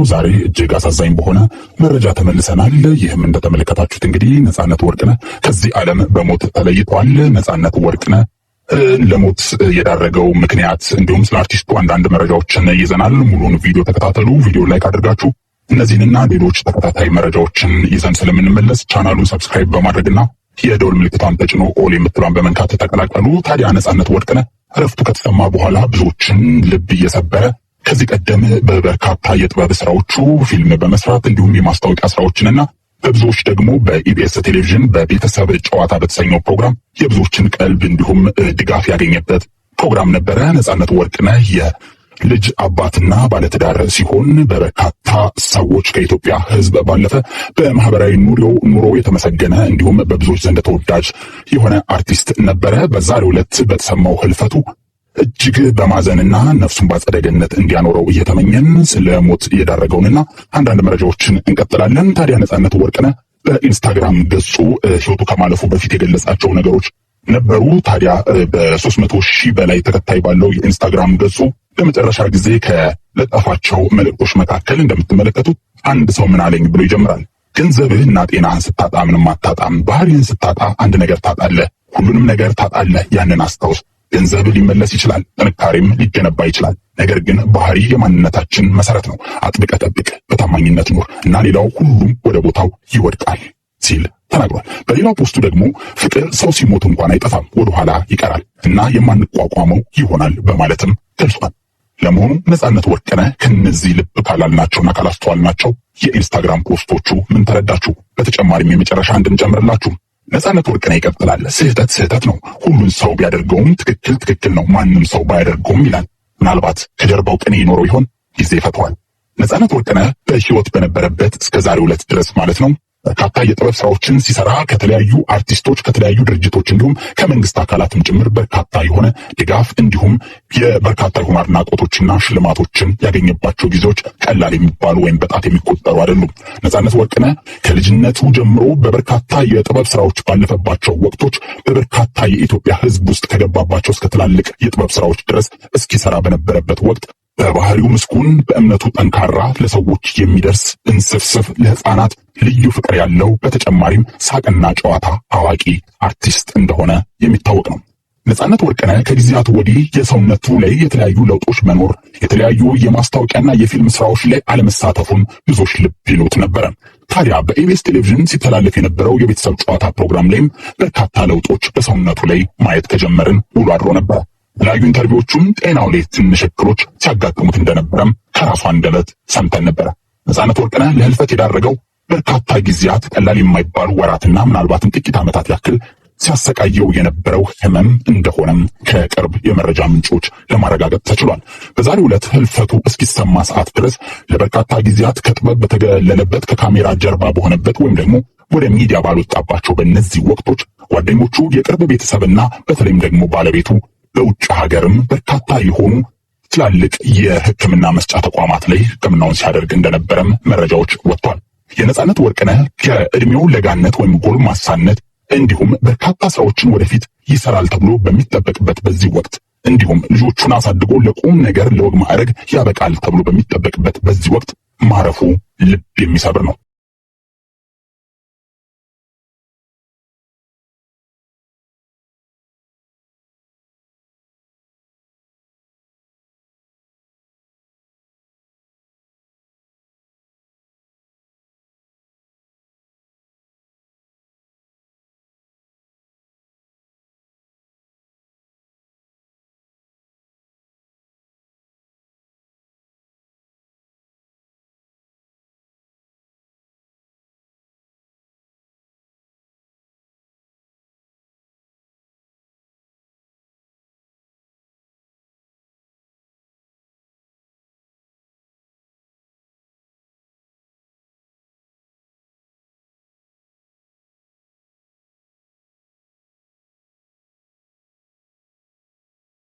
ዛሬ እጅግ አሳዛኝ በሆነ መረጃ ተመልሰናል። ይህም እንደተመለከታችሁት እንግዲህ ነፃነት ወርቅነህ ከዚህ ዓለም በሞት ተለይቷል። ነፃነት ወርቅነህ ለሞት የዳረገው ምክንያት እንዲሁም ስለ አርቲስቱ አንዳንድ መረጃዎችን ይዘናል። ሙሉን ቪዲዮ ተከታተሉ። ቪዲዮ like አድርጋችሁ እነዚህንና ሌሎች ተከታታይ መረጃዎችን ይዘን ስለምንመለስ ቻናሉን subscribe በማድረግና የደወል ምልክቷን ተጭኖ all የምትሏን በመንካት ተቀላቀሉ። ታዲያ ነፃነት ወርቅነህ እረፍቱ ከተሰማ በኋላ ብዙዎችን ልብ እየሰበረ ከዚህ ቀደም በበርካታ የጥበብ ስራዎቹ ፊልም በመስራት እንዲሁም የማስታወቂያ ስራዎችንና በብዙዎች ደግሞ በኢቢኤስ ቴሌቪዥን በቤተሰብ ጨዋታ በተሰኘው ፕሮግራም የብዙዎችን ቀልብ እንዲሁም ድጋፍ ያገኘበት ፕሮግራም ነበረ። ነፃነት ወርቅነህ የልጅ አባትና ባለትዳር ሲሆን በበርካታ ሰዎች ከኢትዮጵያ ሕዝብ ባለፈ በማህበራዊ ኑሮ የተመሰገነ እንዲሁም በብዙዎች ዘንድ ተወዳጅ የሆነ አርቲስት ነበረ። በዛሬው ዕለት በተሰማው ህልፈቱ እጅግ በማዘንና ነፍሱን በአጸደ ገነት እንዲያኖረው እየተመኘን ስለ ሞት እየዳረገውንና አንዳንድ መረጃዎችን እንቀጥላለን። ታዲያ ነፃነት ወርቅነህ በኢንስታግራም ገጹ ህይወቱ ከማለፉ በፊት የገለጻቸው ነገሮች ነበሩ። ታዲያ በ300,000 በላይ ተከታይ ባለው የኢንስታግራም ገጹ ለመጨረሻ ጊዜ ከለጠፋቸው መልእክቶች መካከል እንደምትመለከቱት አንድ ሰው ምን አለኝ ብሎ ይጀምራል። ገንዘብህና ጤናህን ስታጣ ምንም አታጣም። ባህሪህን ስታጣ አንድ ነገር ታጣለህ። ሁሉንም ነገር ታጣለህ። ያንን አስታውስ። ገንዘብ ሊመለስ ይችላል፣ ጥንካሬም ሊገነባ ይችላል። ነገር ግን ባህሪ የማንነታችን መሰረት ነው። አጥብቀህ ጠብቅ፣ በታማኝነት ኑር እና ሌላው ሁሉም ወደ ቦታው ይወድቃል ሲል ተናግሯል። በሌላው ፖስቱ ደግሞ ፍቅር ሰው ሲሞት እንኳን አይጠፋም፣ ወደኋላ ይቀራል እና የማንቋቋመው ይሆናል በማለትም ገልጿል። ለመሆኑ ነፃነት ወርቅነህ ከነዚህ ልብ ካላልናቸውና ካላስተዋልናቸው የኢንስታግራም ፖስቶቹ ምን ተረዳችሁ? በተጨማሪም የመጨረሻ እንድንጨምርላችሁ ነፃነት ወርቅነህ ይቀጥላል። ስህተት ስህተት ነው። ሁሉን ሰው ቢያደርገውም ትክክል ትክክል ነው፣ ማንም ሰው ባያደርገውም ይላል። ምናልባት ከጀርባው ቅኔ ይኖረው ይሆን? ጊዜ ይፈተዋል። ነፃነት ወርቅነህ በሕይወት በነበረበት እስከ ዛሬው ዕለት ድረስ ማለት ነው በርካታ የጥበብ ስራዎችን ሲሰራ ከተለያዩ አርቲስቶች፣ ከተለያዩ ድርጅቶች እንዲሁም ከመንግስት አካላትም ጭምር በርካታ የሆነ ድጋፍ እንዲሁም የበርካታ የሆኑ አድናቆቶችና ሽልማቶችን ያገኘባቸው ጊዜዎች ቀላል የሚባሉ ወይም በጣት የሚቆጠሩ አይደሉም። ነፃነት ወርቅነህ ከልጅነቱ ጀምሮ በበርካታ የጥበብ ስራዎች ባለፈባቸው ወቅቶች በበርካታ የኢትዮጵያ ሕዝብ ውስጥ ከገባባቸው እስከ ትላልቅ የጥበብ ስራዎች ድረስ እስኪሰራ በነበረበት ወቅት በባህሪው ምስጉን፣ በእምነቱ ጠንካራ፣ ለሰዎች የሚደርስ እንስፍስፍ፣ ለህፃናት ልዩ ፍቅር ያለው በተጨማሪም ሳቅና ጨዋታ አዋቂ አርቲስት እንደሆነ የሚታወቅ ነው። ነፃነት ወርቅነህ ከጊዜያቱ ወዲህ የሰውነቱ ላይ የተለያዩ ለውጦች መኖር፣ የተለያዩ የማስታወቂያና የፊልም ስራዎች ላይ አለመሳተፉን ብዙዎች ልብ ይሉት ነበረ። ታዲያ በኢቢኤስ ቴሌቪዥን ሲተላለፍ የነበረው የቤተሰብ ጨዋታ ፕሮግራም ላይም በርካታ ለውጦች በሰውነቱ ላይ ማየት ከጀመርን ውሎ አድሮ ነበረ። የተለያዩ interview ዎቹም ጤናው ላይ ትንሽ እክሎች ሲያጋጥሙት እንደነበረም ከራሱ አንደበት ሰምተን ነበረ። ነፃነት ወርቅነህ ለህልፈት የዳረገው በርካታ ጊዜያት ቀላል የማይባሉ ወራትና ምናልባትም ጥቂት ዓመታት ያክል ሲያሰቃየው የነበረው ህመም እንደሆነም ከቅርብ የመረጃ ምንጮች ለማረጋገጥ ተችሏል። በዛሬው ዕለት ህልፈቱ እስኪሰማ ሰዓት ድረስ ለበርካታ ጊዜያት ከጥበብ በተገለለበት ከካሜራ ጀርባ በሆነበት ወይም ደግሞ ወደ ሚዲያ ባልወጣባቸው በእነዚህ ወቅቶች ጓደኞቹ፣ የቅርብ ቤተሰብና በተለይም ደግሞ ባለቤቱ በውጭ ሀገርም በርካታ የሆኑ ትላልቅ የሕክምና መስጫ ተቋማት ላይ ሕክምናውን ሲያደርግ እንደነበረም መረጃዎች ወጥቷል። የነፃነት ወርቅነህ ከእድሜው ለጋነት ወይም ጎልማሳነት እንዲሁም በርካታ ስራዎችን ወደፊት ይሰራል ተብሎ በሚጠበቅበት በዚህ ወቅት እንዲሁም ልጆቹን አሳድጎ ለቁም ነገር ለወግ ማዕረግ ያበቃል ተብሎ በሚጠበቅበት በዚህ ወቅት ማረፉ ልብ የሚሰብር ነው።